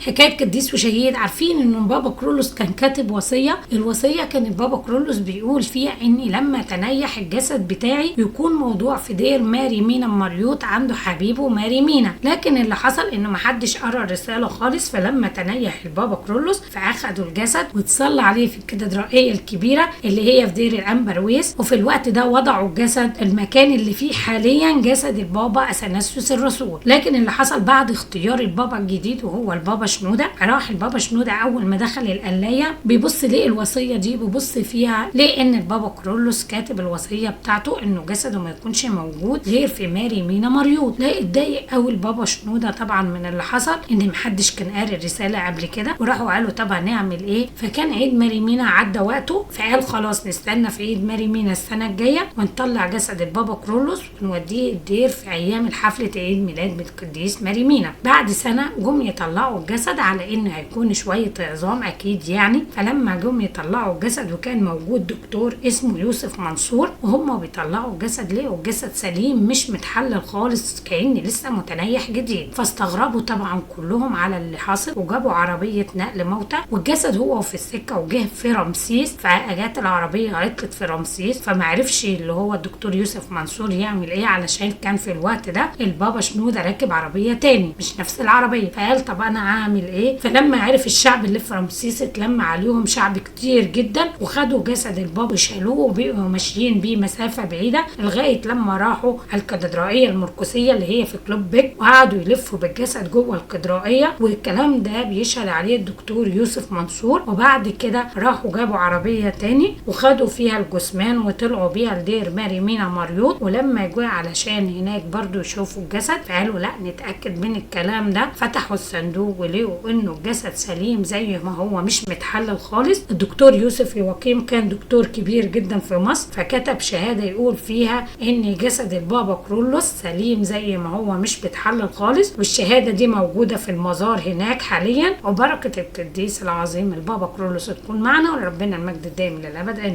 حكاية قديس وشهيد. عارفين ان بابا كرولوس كان كاتب وصيه، الوصية كان البابا كرولوس بيقول فيها اني لما تنيح الجسد بتاعي يكون موضوع في دير ماري مينا مريوط عنده حبيبه ماري مينا. لكن اللي حصل انه محدش قرا الرسالة خالص، فلما تنيح البابا كرولوس فاخدوا الجسد وتصلى عليه في الكاتدرائيه الكبيرة اللي هي في دير الأنبرويس. وفي الوقت ده وضعوا الجسد المكان اللي فيه حاليا جسد البابا اثناسيوس الرسول. لكن اللي حصل بعد اختيار البابا الجديد وهو البابا شنودة، راح البابا شنودة اول ما دخل القلايه بيبص ليه الوصية دي، بيبص فيها ليه ان البابا كرولوس كاتب الوصية بتاعته انه جسده ما يكونش موجود غير في ماري مينا مريوط. لا اتضايق قوي البابا شنودة طبعا من اللي حصل، ان محدش كان قاري الرسالة قبل كده، وراحوا قالوا طب هنعمل ايه. فكان عيد ماري مينا عدى وقته، فقال خلاص نستنى في عيد ماري مينا السنة الجاية ونطلع جسد البابا كرولوس ونوديه الدير في ايام حفلة عيد ميلاد القديس ماري مينا. بعد سنة جم يطلعوا الجسد على ان هيكون شوية عظام اكيد يعني. فلما جم يطلعوا الجسد وكان موجود دكتور اسمه يوسف منصور، وهم بيطلعوا الجسد لقوا الجسد سليم مش متحلل خالص كأن لسه متنيح جديد. فاستغربوا طبعا كلهم على اللي حصل، وجابوا عربية نقل موتى، والجسد هو في السكة وجه في رمسيس، فجات العربية عطلت في رمسيس، فمعرفش اللي هو الدكتور يوسف منصور يعمل ايه، علشان كان في الوقت ده البابا شنودة راكب عربية تاني مش نفس العربية. فقال طب انا هعمل ايه. فلما عرف الشعب اللي في رمسيس اتلم عليهم شعب كتير جدا، وخدوا جسد البابا وشالوه وبقوا ماشيين بيه مسافة بعيدة لغاية لما راحوا الكاتدرائيه المرقسيه اللي هي في كلوب بيك، وقعدوا يلفوا بالجسد جوه الكاتدرائيه، والكلام ده بيشهد عليه الدكتور يوسف منصور. وبعد كده راحوا جابوا عربية تاني وخدوا فيها الجثمان وطلعوا بيها لدير ماري مينا مريوط. ولما جوا علشان هناك برضو يشوفوا الجسد فقالوا لا نتاكد من الكلام ده، فتحوا الصندوق ولقوا انه الجسد سليم زي ما هو مش متحلل خالص. الدكتور يوسف يواقيم كان دكتور كبير جدا في مصر، فكتب شهادة يقول فيها ان جسد البابا كرولوس سليم زي ما هو مش متحلل خالص، والشهادة دي موجودة في المزار هناك حاليا. وبركة القديس العظيم البابا كرولوس تكون معنا، وربنا المجد الدائم للابد، امين.